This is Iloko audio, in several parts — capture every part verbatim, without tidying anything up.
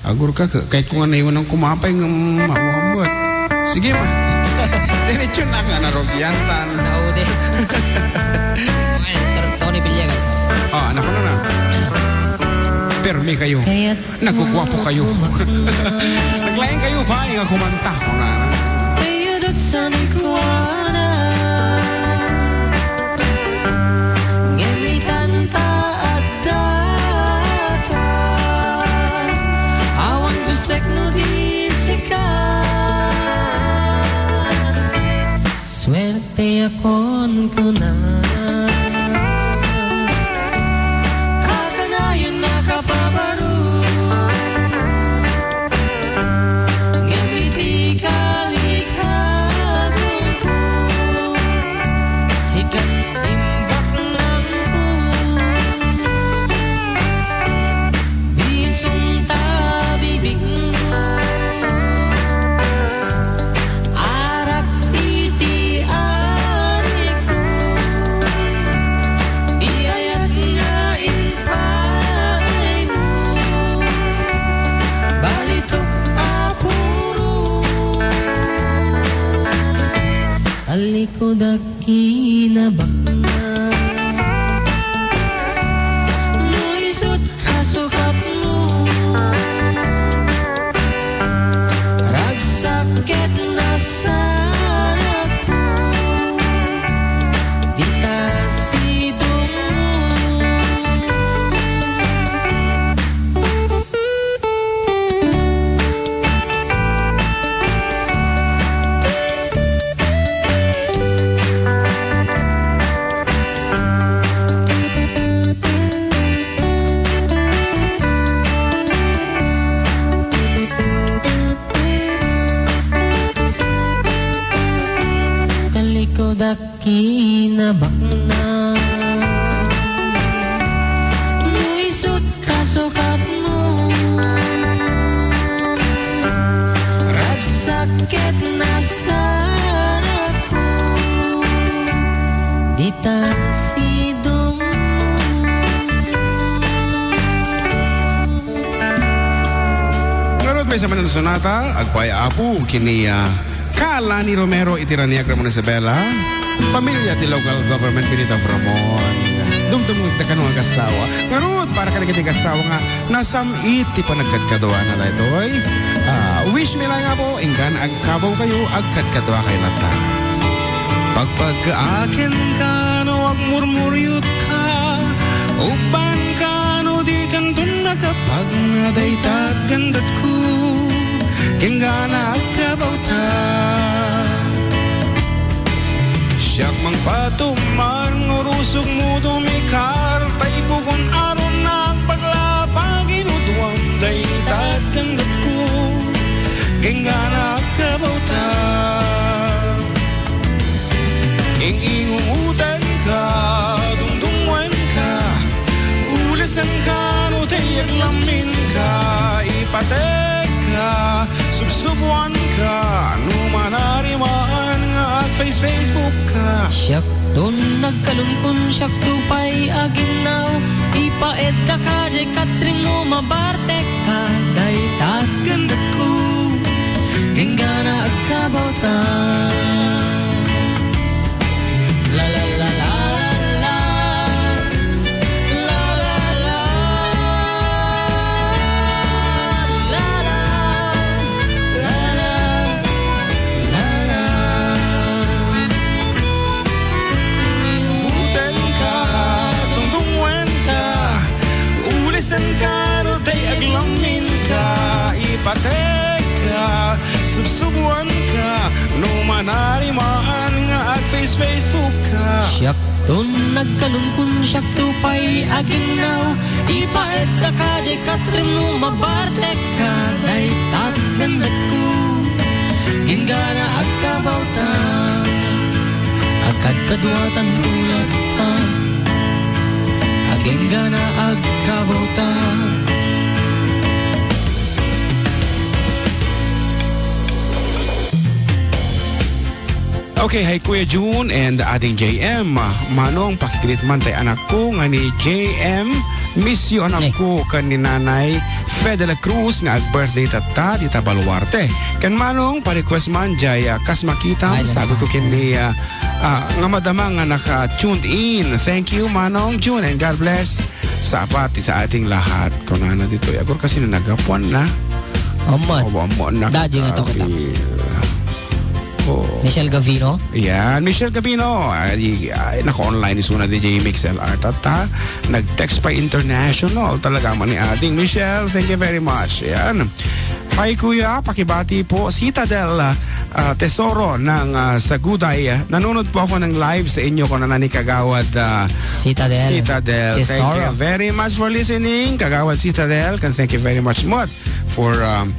Agurka, ka-, kahit ko nga naiwanan ko mapay, ngem maawam met. Sige, ma. Diretso na nga narugian, tan. Saudi. Ay, Tor-, Tony Villegas. Ah, anak ko na na. Permi kayo. Kaya't Nagkugwapo kayo. Naglaing kayo, bay, nga kumanta. Kuna na. Kaya't saan ko na. Ngem itanta at data. Awan gustek no di sika. Suerteakon kuna. Akanayon makapabaro. Ngem iti kalikagongko, sika imbaknangko. Bisong ta bibigmo, arak iti arigko, di ayat nga impaaymo, balitok a puro. Talikudak kinabaknang. No isut' a sukatmo, ragsak ket nasarapko, dita sidongmo. Talikudak kinabaknang. No isut' a sukatmo, ragsak ket nasarapko, dita sidongmo. Ngarud, maysa met a sonata, agpaay Apo, ken ni, ah, Ka Lani Romero iti Raniac, Ramon Isabela. Pamilia ti local government unit of Ramon. Dumdumngegda kano nga agassawa. Ngarud, para kadagiti agassawa nga nasam-it ti panagkadkaduana daytoy. Ah, wish mi laeng, Apo, inggana agkabaw kayo, agkadkadua kayo latta. Pagpagka akin ka no agmurmuriot ka, uban ka no di kanton nakapagna dayta aggandatko, ken gana agkabawta. Siak mangpatumar no rusogmo dumikar, ta ipugon aron nagpagla paginuduam dayta aggandatko, ken gana agkabawta. Ing-ingungotenka, dungdungngoenka, ulisenka no ti aglamminka, ipatekka, subsuboanka, no manarimaan nga ag-face-Facebook ka. Siak ton nagkalunkon, siak to pay aginnaw, ipaeddaka diay katrimmo, mabartekka, dayta aggandatko, ken gana agkabawta. La, la, la, la, la, la. La, la, la, la, la, la, la, la. Butenka, dungdungngoenka, ulisenka no ti aglamminka, ipatekka, subsuboanka, no manarimaan nga ag-face-Facebook ka. Siak ton nagkalunkon, siak to pay aginnaw, ipaeddaka diay katrimmo, mabartekka, dayta aggandatko, ken gana agkabawta. Agkadkaduatan to latta, ken gana agkabawta. Okay, hi Kuya Jun and Ading J M. Manong, pakigreet man tay anakko nga ni J M. Miss you, anakko, ken ni Nanay Fe de la Cruz nga ag-birthday tatta dita Baluarte. Ken Manong, pa-request man jay, ah, Kas Makitam, Ay, sagot ko ken ni, ah, ah, nga madama nga naka-tuned in. Thank you, Manong Jun, and God bless sa apat sa ating lahat. Kunana ditoy, agor kasi na nagapuan na. Amat. Awa mo na Daddy nga to, kita. Oh. Michelle Gavino? Yan, Michelle Gavino. Ay, ay, naka-online isuna D J Mix L R. Tata, nag-text pa international. Talaga man ni Ading Michelle. Thank you very much. Yan. Hi, Kuya. Pakibati po. Citadel, ah, Tesoro ng, ah, Saguday. Nanonood po ako ng live sa inyo, kunana ni Kagawad, ah, Citadel. Citadel. Thank Tesoro. you very much for listening, Kagawad Citadel. And thank you very much, Mot, for, um,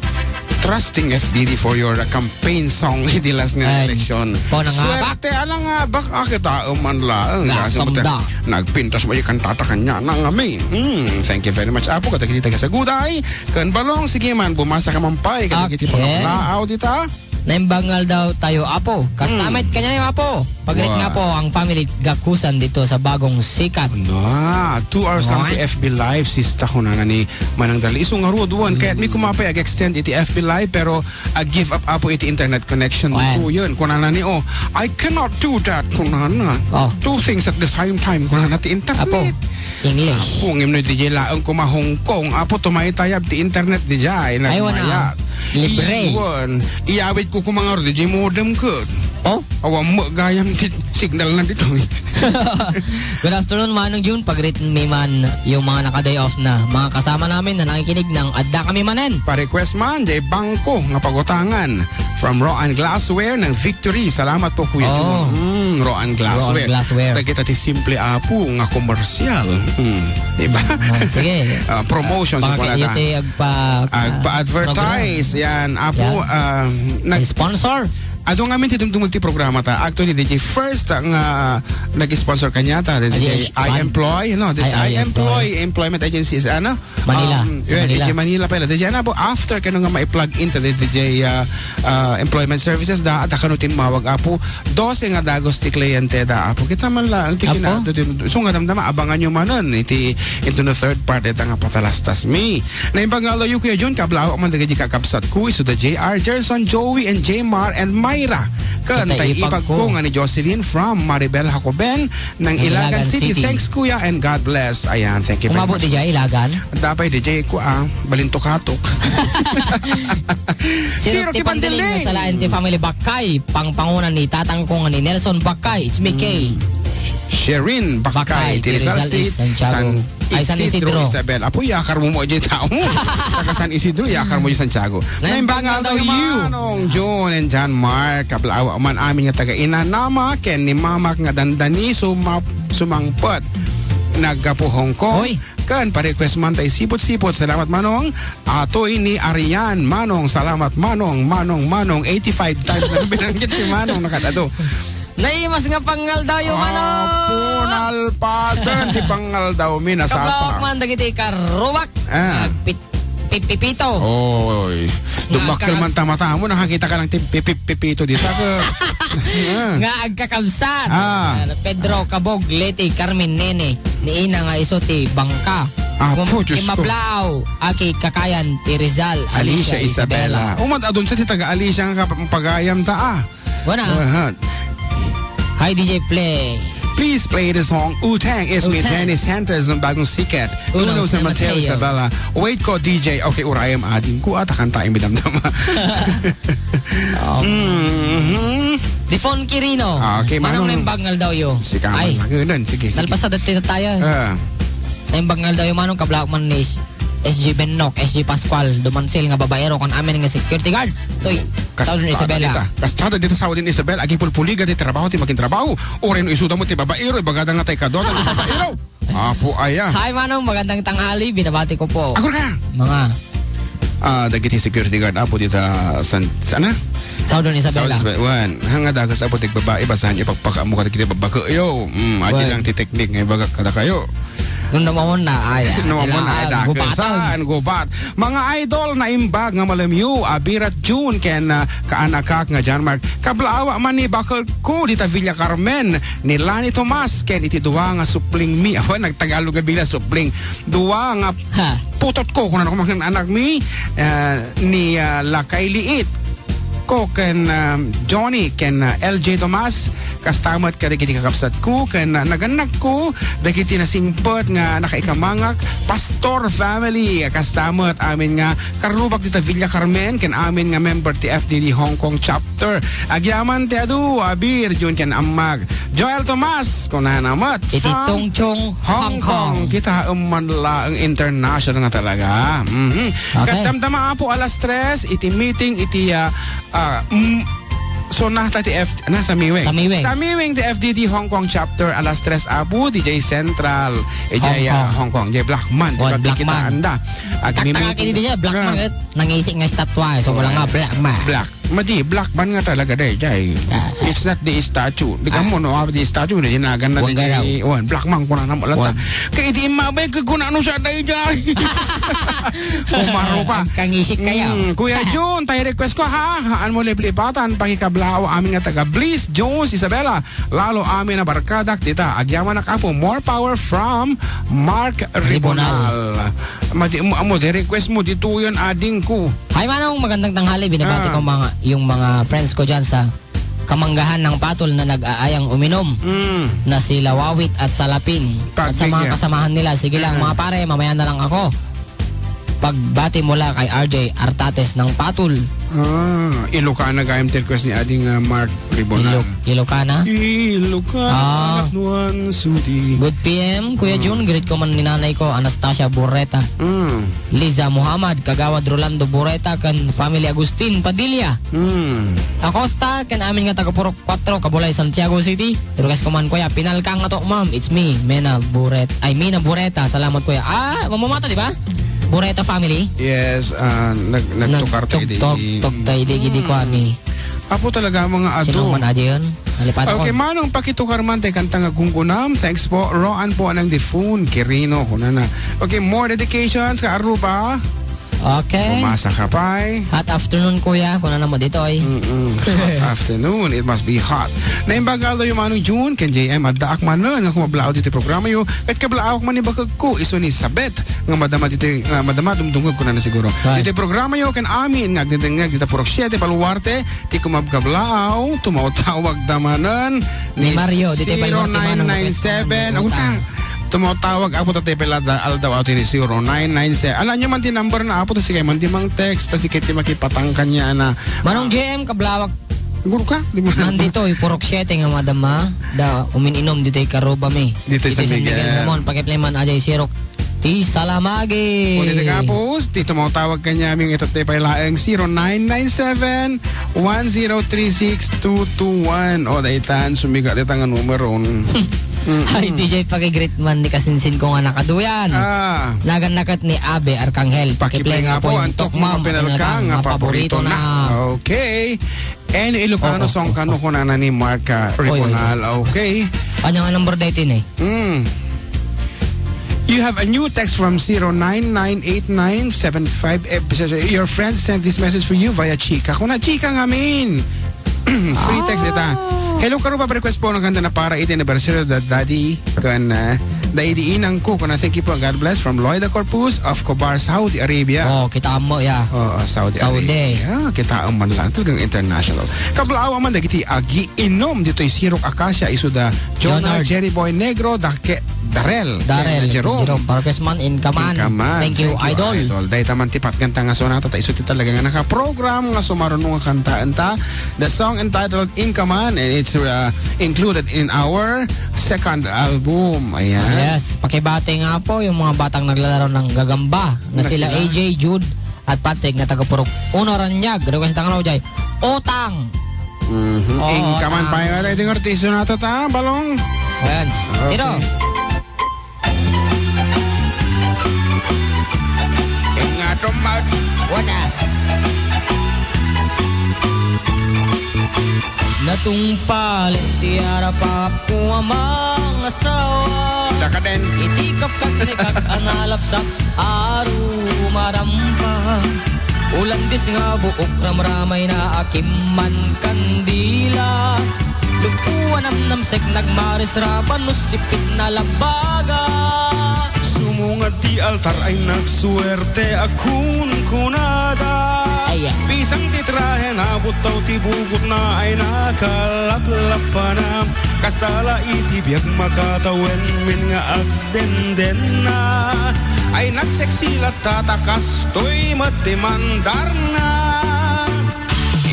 trusting F D D for your, uh, campaign song iti last nga Ay, election. po na nga, Swerte, ala nga, bak-, ah, kita, um, man laeng. Gasam Gasam da. Nagpintas mo yung kantata kanya na nga, may. Hmm, thank you very much, Apo. Kadagiti taga Saguday, kan Balong, sige man, bumasa ka man pay. Kadagiti Okay. mga laaw dita. Naimbag nga aldaw tayo, Apo. Kasta Hmm. met kanyayo, Apo. Pagrit Wa. nga po ang family Gakusan dito sa Bagong Sikat. Na, two hours lang Wa. ti F B Live, sista, kunana ni Manang Dali. Isu nga ruod, wan. Kaya mi Hmm. kumapay ag-extend iti F B Live, pero ag-give up, Apo, iti internet connection Wan. ko yun. Kunana ni, oh, "I cannot do that," kunana. Oh. "Two things at the same time," kunana ti internet. Apo, English. Apo, ngem no D J laeng kuma Hong Kong, Apo, tumaytayab ti internet D J. Ay, wana. Nagmaya. Libre. Iwan. Iyawid ko kuma nga D J modem ko. Oh? Awan mo gayam ti signal na dito. Good afternoon, Manong Jun. Pag-greet mi man yung mga naka-day off na. Mga kasama namin na nakikinig ng adda kami manen. Pa-request man, jay bangko nga pagutangan. From Roan Glassware ng Victory. Salamat po, Kuya Oh. Jun. Mm, Roan Glassware. Roan Glassware. Dagita ti simple, Apo, nga komersyal. Mm, di ba? Ah, sige. Ah, promotion sa Baka Kuya kayo Nata. ti agpa-, Agpa-advertise. program. Yan, Apo, Yan. ah, nag- Sponsor. Adu ngamin ti dumdumag ti programa ta. Actually, D J first nga nag-sponsor kaniata, D J Ay, ay, I Pan. Employ, no? D J Ay, I I Employ, Employ. Employment Agencies, ano? Manila, Um, sa yeah, Manila. D J Manila pala. D J, ano po, after kano nga ma-plug into the D J, uh, uh, Employment Services, da, da kano tinmawag, Apo, dose nga dagos ti kliyente da, Apo. Kita man lang, ti Apo? kina-, ti-, so nga damdama, abangan nyo manen, iti, into the third part, ita nga patalastas mi. Naimbag nga aldaw, Kuya Jun, kablaawak man dagiti kakabsat ko, isu da J R, Gerson, Joey, and J Mar, and Myra. Ken Ita tay ipag ipag ko ko. nga ni Jocelyn from Maribel Jacoben, ng Ng Ilagan Ilagan City. City. Thanks, Kuya, and God bless. Ayan, thank you very Umabot much. di jay Ilagan? Dapay di jay ko, ah, balintukatok. Si Rocky Rocky Pandiling, Pandiling. Nasalayan ti family Bakay. Pangpangunan ni tatang ko nga ni Nelson Bakay. It's me, Kay. Sherin Bakay, Bakay, ti ti Rizal Rizal East, East, Santiago. San Ay, San Isidro, Isidro. Isabel. Apo, yakar mo mo dyan tao. Taga San Isidro, yakar mo dyan Santiago. Naimbag nga aldaw, you. Manong John and John Mark, kablaawa man amin nga taga Inanama, ken ni Mamak nga dandani, suma-, sumangpet. Naggapu Hong Kong. Oy. Ken pa-request man tay sipot-sipot. Salamat, Manong. Atoy ni Arian, Manong. Salamat, Manong. Manong, Manong. Eighty-five times na binanggit ni Manong. Nakatato. Naimas nga pangaldaw, yo, Manong. Apo, nalpasan ti pangaldaw, mi, nasapa. Kablawak man dagiti karubak. Ah. Agpit-, pipipito. Oy. Nga Dumakkel agka- man ta mata mo, nakakita ka lang ti pipipipito dita. Ah. Nga agkakabsat. Ah. Pedro Cabog, Leti, Carmen, Nene, ni Ina nga isu ti bangka. Apo, Diyos ko. Kimablaaw, aki kakayan ti Rizal, Alicia Alicia Isabela. Isabela. Umad adun sa ti taga Alicia nga kap-, pagayam ta, ah. Wana. Aha. Hi, D J, play. Please play the song Utang. It's me, Utang. Dennis Santos ng Bagong Sikat. Uno Uno sa sa Mateo Mateo. Isabela. Wait ko, D J. Okay, urayam ading ko at akanta imidamdama. Um, Mhm. Di Fon Quirino. Ah, okay, Manong Manong. Naimbag nga aldaw, yo. Si Kaman Ay. Mangunan. Sige, sige. Nalpasada ti tayo. Ah. Naimbag nga aldaw, yo, Manong, kablawak man ni S G Bennoc, S G Pascual, dumansil nga babaero, kan amin nga security guard. Toy, Kas-, Southern Isabela. Dita. Kastada dita Southern Isabela, agipulpuliga ti trabaho, ti makin trabaho. Uray no isuda mo ti babaero, ibagada nga tay kadota ti babaero. Apo aya. Hi, Manong. Magandang tanghali. Binabati ko po. Ako ka. Mga Ah, dagiti security guard, apo, dita San, sana? Southern Isabela. Southern Isabela. Wan, hanga dagas, apo, ti babae, basahan niyo, pagpakamu ka, dagiti babae. Yo, mm, adi Wan. lang ti teknik nga ibagak kada kayo. No, no, mamon na, ay, ah, No, mamon na, ay, kailangan dakes. Gubatan. Saan? Gubat. Mga idol, naimbag nga malamiw, Abirat June, ken, ah, kaanakak nga John Mark. Kablaawa man ni bakal ko, dita Villa Carmen, ni Lani Tomas, ken iti dua nga supling mi. Awa, nagtagalog nga bila supling. Dua nga Ha. putot ko, kung ano ko mga anak mi, ah, ni, ah, Lakay Liit. Ko ken, ah, Johnny ken, ah, L J Tomas, kasta met kadagiti kakabsatko ken, ah, nagannakko dagiti nasingpet nga nakaikamangak, Pastor family, kasta met amin nga karrubak dita Villa Carmen ken amin nga member ti F D D Hong Kong chapter. Agyaman ti adu, Abir, Jun ken Ammag. Joel Tomas, kunana met, Iti from Chongchong, Hong Hong Kong. Kong. Kita man laeng international nga talaga. Mhm. Okay. Ket damdama, Apo, alas tres, iti meeting, iti, ah, ah, mm, sonata ti F-, na, sa Miwing. Sa Miwing. Sa Miwing ti F D D Hong Kong chapter, alas tres, Apo, D J Central. Eh, Hong Jay, ah, Kong. Hong Kong. Jay Black Man. Di One ba Black kikita Man. Anda? Agmimiti. Taktakak ini di siya, Black Man, Ah. eh. Nangisik nga estatwa, eh. So, wala Ah. nga, Black Man. Black. Madi, Black Man nga talaga, day, jay. Ah. It's not the statue. Di ka Ah. mo, no, ah, the statue, di nagan na Wan di garaw. Wan, Black Man, kuna na mo lang Wan. ta. Kay di mabay, kay kuna ano siya, day, jay. Umaro pa. Kangisik kayo. Mm, Kuya Jun, tayo request ko, ha? Haan mo liplipatan, pakikablaaw, amin nga taga Bliss, Jones, Isabela. Lalo amin a barkadak, dita. Agyamanak, Apo, more power from Mark Ribonal. Ribonal. Madi, mo, amo, di request mo, dito yan, ading ko. Hi, Manong. Magandang tanghali. Binabati Ah. ko mga, yung mga friends ko dyan sa Kamanggahan ng Patol na nag-aayang uminom Mm. na si Lawawit at Salapin. At sa mga Pagbigyan. kasamahan nila, sige lang, Mm. mga pare, mamaya na lang ako. Pagbati mula kay R J Artates ng Patol. Ah, Ilocana gayam ti request ni Ading, ah, Mark Ribonal. Ilok-, Ilocana? Ilocana, Ah. Nuan, Sudi. Good P M, Kuya Mm. Jun, greet ko man ni nanay ko, Anastasia Borreta. Mm. Liza Muhammad, Kagawad Rolando Borreta, ken family Agustin Padilla. Hmm. Acosta, ken amin nga taga Purok Kuatro, Kabulay, Santiago City. Request ko man, kuya, pinalkang nga to, ma'am. It's me, Mena Buret-, ay, Mina Bureta. Salamat, kuya. Ah, mamamata, di ba? Bureta family. Yes, ah, nag-, nagtukar tayo di. Nagtuktok tayo di, gidi ko, Hmm. ani. Apo talaga, mga adu. Sino man aja yun? Nalipatan ko. Okay, Manong, pakitukar man tayo kanta nga gunggunam. Thanks po. Roan po ng Difun, Quirino, kunana. Okay, more dedications ka Aruba. Okay. Pumasa ka pay. Hot afternoon, kuya. Kuna na mo ditoy. Mm-mm. Hot afternoon. It must be hot. Naimbag nga aldaw, Manong June, ken J M, addaak manen nga kumablaaw ditoy programa yo. Ket kablaawak man ni bakagko, isu ni Sabet, nga madama ditoy, nga madama dumdumngeg ko na, na siguro. Right. Ditoy programa yo, ken amin nga agdedengngeg dita Purok Siete, Baluarte, ti kumabkablaaw, tumawtawag da manen Ni Mario, ditoy Baluarte, Manong, zero nine nine seven. Utang. Tumawtawag, Apo, ta tayo pala da-, aldaw, Apo, ni zero nine nine seven. Ala nyo man ti number na, Apo, ta sige man ti mang text, ta sige ti makipatang kanya na. Manong J M, kablawak. Guro ka? Di mo Nandito, yung Purok Siete nga madama, da umininom dito yung karuba mi. Dito Dito sa San Miguel Miguel. Ramon, pakipleman, ajay sirok. Ti Salamagi. O, dito ka, Apo, ti tumawtawag kanya, aming itatay pa ilaeng zero nine nine seven, one zero three six two two one. O, daytan, sumiga dayta nga numero. Mm-mm. Ay, D J, pakigreet man ni kasinsin ko nga nakaduyan. Ah. Nagan nakat ni Abe Arcangel. Pakiplay nga po yung Tokmam, pinalka nga paborito na. Okay. Any Ilocano Oo, song oo, kano oo. Kunana ni Mark, ah, Oy, oy, Ribonal. Oy. Okay. Ano nga number dayto ni? Mm. You have a new text from zero nine nine eight nine seven five. Eh, your friend sent this message for you via Chika. Kuna Chika ngamin. Free text ita. Ah. Hello, karuba, request po ng kanta na para iti anniversary da Daddy kan, ah, da idi inang ko. Kuna thank you po. God bless from Lloyda Corpus of Cobar, Saudi Arabia. Oh, kita mo, ya. Oo, Saudi Saudi. Arabia. Kita man lang. Talagang international. Kablaaw man dagiti agiinom ditoy Sirok Acacia, isu da Jonah, Jonard. Jerry Boy Negro, da ke-, Darrell, Darrell, ken Jerome. Jerome Parkesman, Inkaman. Inkaman. Thank you, Thank you, idol. Idol. Dayta man ti patganta nga sonata, ta isu ti talaga nga nakaprogram nga sumaruno nga kantaenta. The song entitled Inkaman, and it's, uh, included in our second album. Ayan. Yes, pakibati nga po yung mga batang naglalaro ng gagamba na Na sila sila? A J, Jude, at Patrick nga taga Purok Uno, Ranyag. Request na ka na, Jay. Utang! Mhm. Oo, Inkaman utang. Pa yung ating artista na ta, ta, Balong. Ayan. Okay. Pero, Nga tumat. Wala. Natungpalen ti arapapko a mangasawa. Dakaden. Iti kapkatnekak a nalapsak a rumarampa. Ulandis nga buok ramramayna a kimman kandila. Lugpo a namnamsek nagmarisrapan no sipit na labaga. Sumungad ti altar ay nagsuerte a kunkunada. Aya. Pisang ti trahe, nabuttaw ti bukotna ay nakalaplapana. Kasta la iti biag makatawen min nga agdendenna. Ay nagseksi latta ta kastoy met ti mandarna.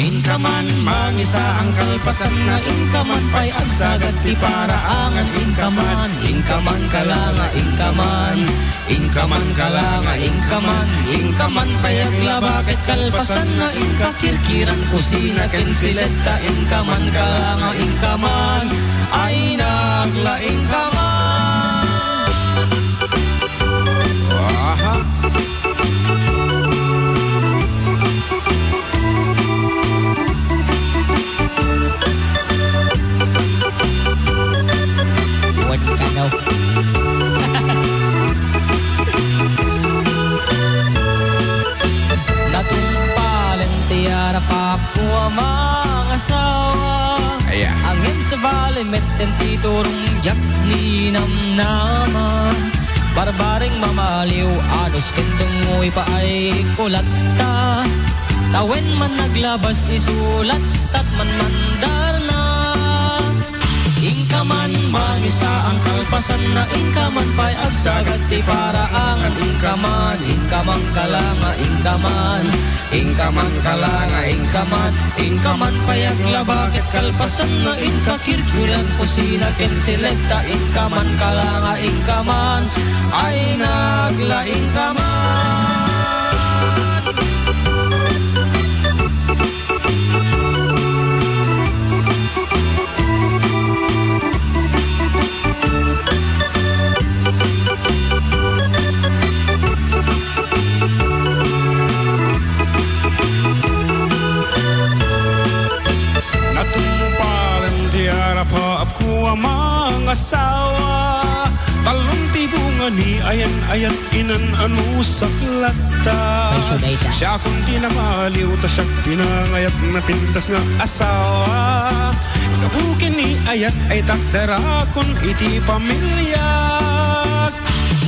Inka man mangisaang kalpasanna, inka man pay agsagat ti paraangan, inka man, inka man kalanga, inka man, inka man kalanga, inka man, inka man pay aglaba ket kalpasanna, inka kirkiran kusina ken siletta, inka man kalanga, inka man, ay nagla, inka man. Aha. Wen kano. Natungpalen ti arapapko a mangasawa. Aya. Ngem sabali metten ti turong diak ninamnama. Barbareng mamaliw, anus ken tungoy pa ay kulatta. Tawen man naglabas, isu lattat man mandarna. Inka man mangisaang kalpasanna, inka man pay agsagat ti paraangan, inka man, inka man kalanga, inka man, inka man kalanga, inka man, inka man pay aglaba ket kalpasanna, inka kirkiran kusina ken siletta, inka man kalanga, inka man, ay nagla, inka man. Natungpalen ti arapapko a mangasawa. Talon ti bunga ni ayan-ayat, inan-anusak latta. Ay, siya dayta. Siakon ti namaliw, ta siak ti nangayat, napintas nga asawa. Gapu ken ni ayat ay takderakon iti pamiliak.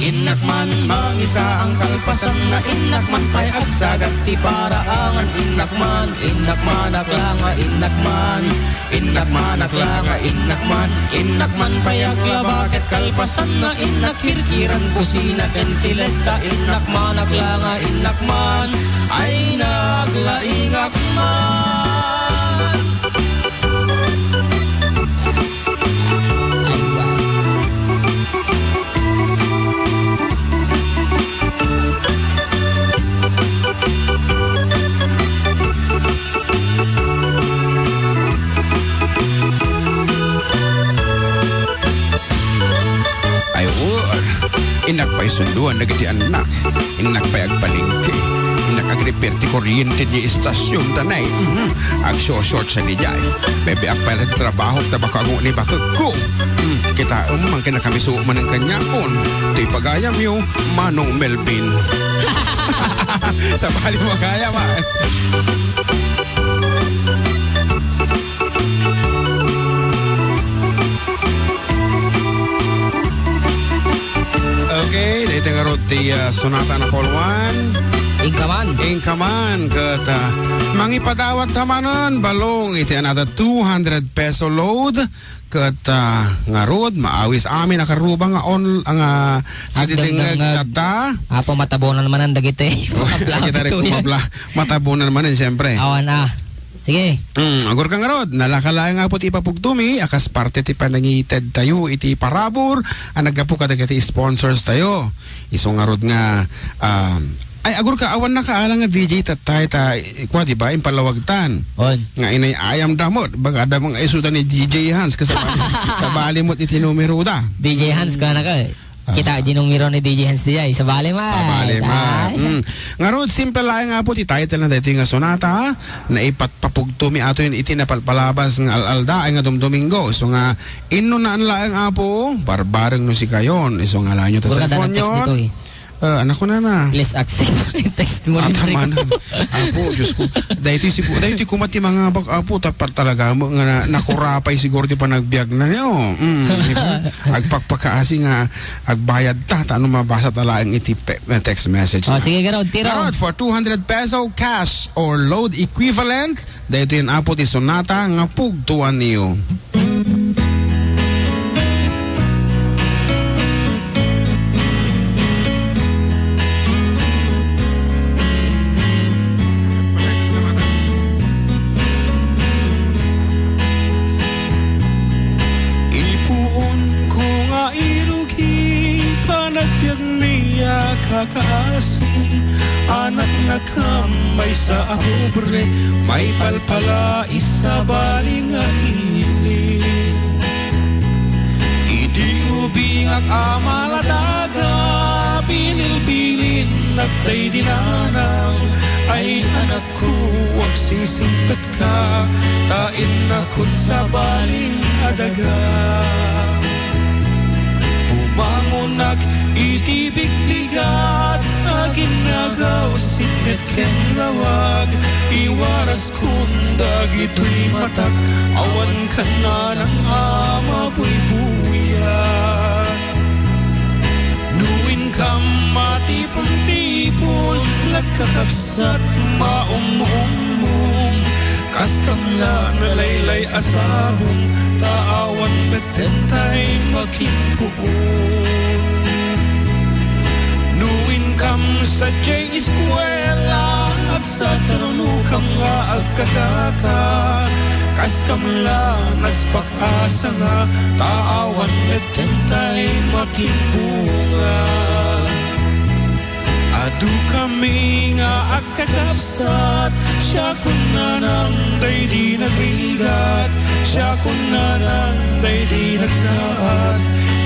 Innak man mangisaang kalpasanna, innak man pay agsagat ti paraangan, innak man, innak man aklanga, innak man, innak man aklanga, innak man, innak man pay aglaba ket kalpasanna, innak kirkiran kusina ken siletta, innak man aklanga, innak man, ay naglaingak man. Ay, wow. Ay, wen. Innak pay sunduan dagiti annak. Innak pay agpalengke. Innak agrepair ti kuryente diay istasion ta nay. Mhm. Agso-short sa diay. Bebe, agpay la ti trabaho, ta baka agung ni bakekko. Hmm, kitaem, mangkinakamiso manen kaniakon. Ti pagayamyo, Manong Melvin. Sabali mo kaya, ma. Okay, daytoy ngarud ti, ah, Sonata Number One. Inka man. Inka man, ket, ah, mangipadawat ta manen, balong iti another two hundred peso load, ket, ah, ngarud, maawis amin a karruba nga on-, nga sididingngeg tatta. Apo, matabonan manen dagiti. Oh, mga vlog kita rin ito yan. Kumabla. Matabonan manen, siyempre. Awan, ah. Sige. Mm, agurka ngarud, nalaka laeng nga put ipapugtomi, a kas parte ti panangited tayo iti parabur, a naggapu kadagiti sponsors tayo. Isu ngarud nga, ah, ay, agurka, awan nakaala nga D J tattay ta, eh, kua, di ba, impalawagtan. On. Nga inay-ayam da met, baga da mga isuda ni D J Hans, kasabali, sabali met iti numero da. D J Hans, kua na ka, eh. Kita di numero ni D J Hans diay. Sabali man. Sabali man. Ay. Mm. Ngarud, simple laeng, Apo, ti title na daytoy nga sonata. Naipatpapugtomi ato yun iti napalpalabas nga al-aldaay nga Dumdomingo. So nga, inno naan laeng, Apo, barbareng no sikayon. So nga, layo ta cellphone yun. Siguro ka text ditoy. Ah, anak ko na na. Please accept. Text mo rin. Ataman. Apo, Diyos ko. Daytoy sigu-, daytoy kuma ti mga bak-, Apo, tapar talaga mo nga na-, nakurapay siguro ti panagbiag na niyo. Mm, di ba? Agpakpakaasi nga agbayad ta, ta ano mabasa ta laeng iti pe-, text message na. Sige, Garod, tiro. Garod, for two hundred peso cash or load equivalent, daytoy an Apo ti sonata nga pugtoan niyo. Ipuon ko nga irugi, panagbiagmi a kakaasi, anaknak a maysa a pobre, maipalpala isabali nga ili. Idi ubingak a maladaga, binilbilinnak daydi nanang, ay anakko, agsisingpet ka, ta innakon sabali a daga. Bumangonak iti bigbigat, aginnagaw sipnget ken lawag, iwaraskon dagitoy matak, awan kannanang a mabuybuyag. No inkam matipon-tipon, nagkakabsat, maum-ummong, kaskam la nalaylay a sabong, ta awan met dentay makimpuon. No inkam sadiay eskuela, agsasarunokam nga agkakaka, kaskam la naspak a sanga, ta awan met dentay makimbunga. Adu kami nga agkakabsat, siakon nanang daydi nagrigat, siakon nanang daydi nagsaad,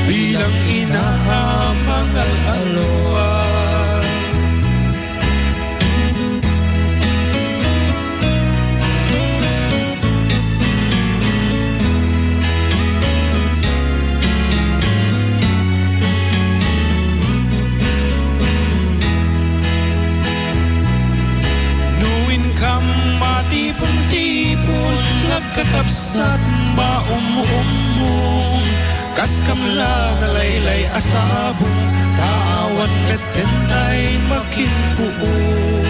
bilang ina a mangal-alwa. No inkam matipon-tipon, nagkakabsat, maum-ummong, kaskam la nalaylay a sabong, ta awan met dentay makimpuon.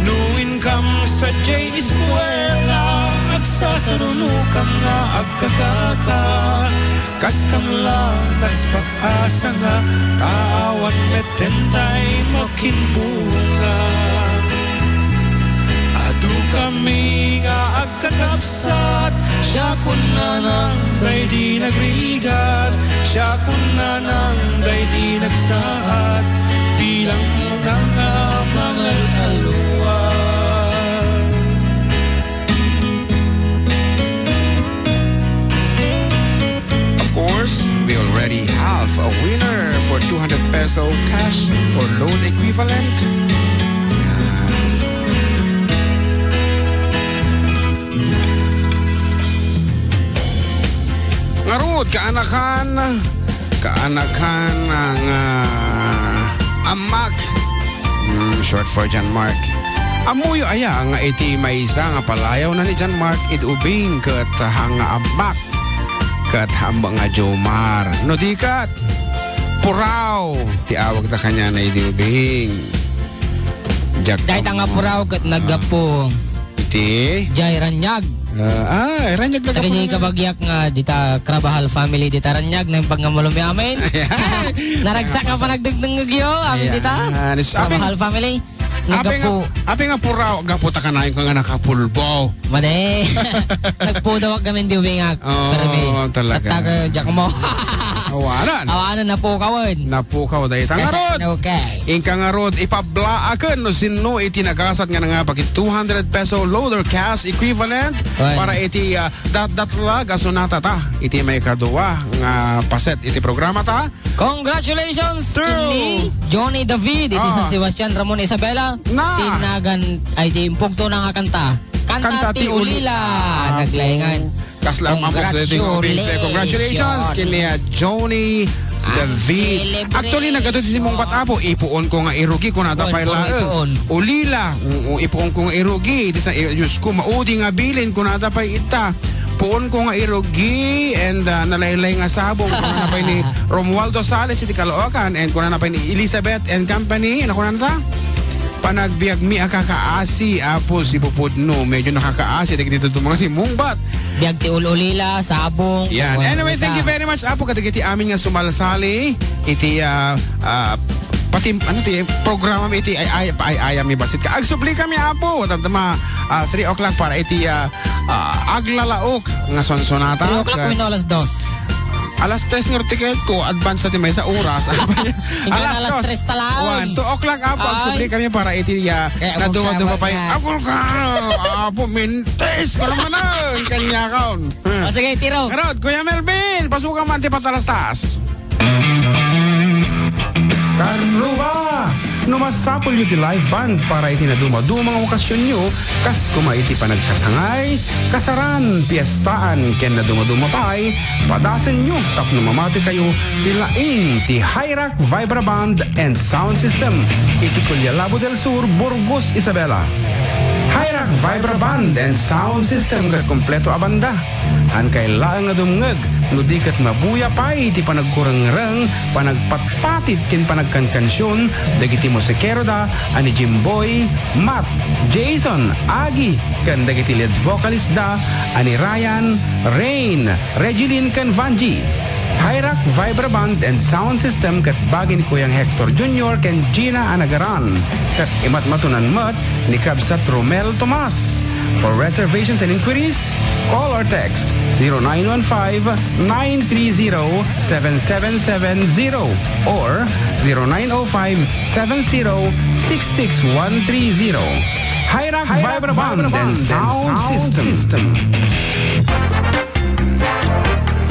No inkam sadiay eskuela, agsasarunokam nga agkakaka, kaskam la naspak a sanga, ta awan met dentay makimbunga. Adu kami nga ag- kakabsat, siakon nanang daydi nagrigat, siakon nanang daydi nagsaad, bilang ina a mangal-alwa. Of course, we already have a winner for two hundred peso cash or loan equivalent. Yan. Ngarud, kaanakan, kaanakan nga, ah, Ammak. Hmm, short for John Mark. Ammoyo aya nga iti maysa nga palayaw na ni John Mark id ubing ket hanga Ammak. Ket hambak nga Jomar. No di ket, Puraw ti awagda kaniana idi ubing. Diak Dayta nga ammo. Puraw ket naggapu. Ah. Iti? Jay Ranyag. Ah, ah, Ranyag naggapu. Dagiti kabagiak nga dita Carabajal family dita Ranyag, naimbag nga malumi amin. Ayan. Naragsak nga panagdengdengngegyo, amin dita. Ayan. Carabajal family. Apay nga, naggapu. Apay nga puraw, gapu ta kanayon ka nga nakapulbo. Madi. Nagpudawak kami di ubingak. Oo, permi. Talaga. Tattag, Giacomo. Awanan. Awanan, napukawen. Napukaw dayta. Kasi ngarud, okay. Inka ngarud, ipablaaken no sinno iti nagasat nga nangabak iti two hundred peso load or cash equivalent. Oy. Para iti, ah, datdatlag a sonata ta. Iti maikadua nga paset iti programa ta. Congratulations, true, ken ni Johnny David iti, ah, San Sebastian, Ramon, Isabela. Na. Ti nagan, ay, ti impugto na nga kanta. Kanta ti Ulila. Naglaingan. Kasla ang amok sa dating obinte. Congratulations. Congratulations ken ni, ah, Johnny David. Actually, nagadu ti simmungbat, Apo. Ipuon ko nga irugi, kunada pay laeng. Ulila. Oo, ipuon ko nga irugi. Iti sa, eh, Diyos ko, maudi nga bilin, kunada pay ita. Puon ko nga irugi, and, ah, nalaylay nga sabong. Kunana pay ni Romualdo Sales iti Caloocan, and kunana pay ni Elizabeth and Company. Ano kunana ta? Panagbiag mi a kakaasi, Apo, sipupudno. Medyo nakakaasi dagiti dadduma nga simmungbat. Biag ti ul-ulila, sabong. Yan. Anyway, thank you very much, Apo, kadagiti amin nga sumalsali iti, ah, ah, patim-, ano ti programa mi iti ay, ay, ay, ayam mi basit ka. Agsubli kami, Apo. Tamtama, ah, three o'clock para iti, ah, ah, aglalaok nga sonsonata. Three o'clock wenno alas dos? Alas tres nga ticket ko, advance na ti maysa oras. Alas alas dos. Tres ta laeng. One, two o'clock, Apo, agsubli kami para iti, ah, eh, naduma-duma pay. Agul ka! Apo, mintis ko naman, ah, kanya kaon. Ah, sige, tiro. Ngarud, Kuya Melvin, pasukan man ti patalastas. Karuba! No masapulyo ti live band para iti naduma-duma nga okasionyo, kas koma iti panagkasangay, kasaran, piestaan, ken naduma-duma pay, padasenyo tapno mamatikayo ti laing ti Hyrax Vibra Band and Sound System iti Collellabo del Sur, Burgos, Isabela. Hyrax Vibra Band and Sound System ket kompleto a banda. Hankay laeng nga dumngeg no di ket mabuya pay ti panagkurengreng, panagpatpatit ken panagkankansion dagiti musikeroda a ni Jimboy, Matt, Jason, Agi, ken dagiti lead vocalist da a ni Ryan, Rain, Regilin ken Vangie. Hyrax Vibra Band and Sound System ket bagi ni Kuyang Hector Junior ken Gina a nagaran, ket imatmatonan met ni Kabsat Romel Tomas. For reservations and inquiries, call or text zero nine one five, nine three zero, seven seven seven zero or zero nine oh five, seven zero, six six one three zero. Hyrax Vibra Band and Sound System.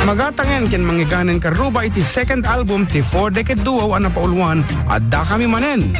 Magatangen ken mangiganen karuba iti second album ti Four Decade Duo a napauluan, Addakami Manen.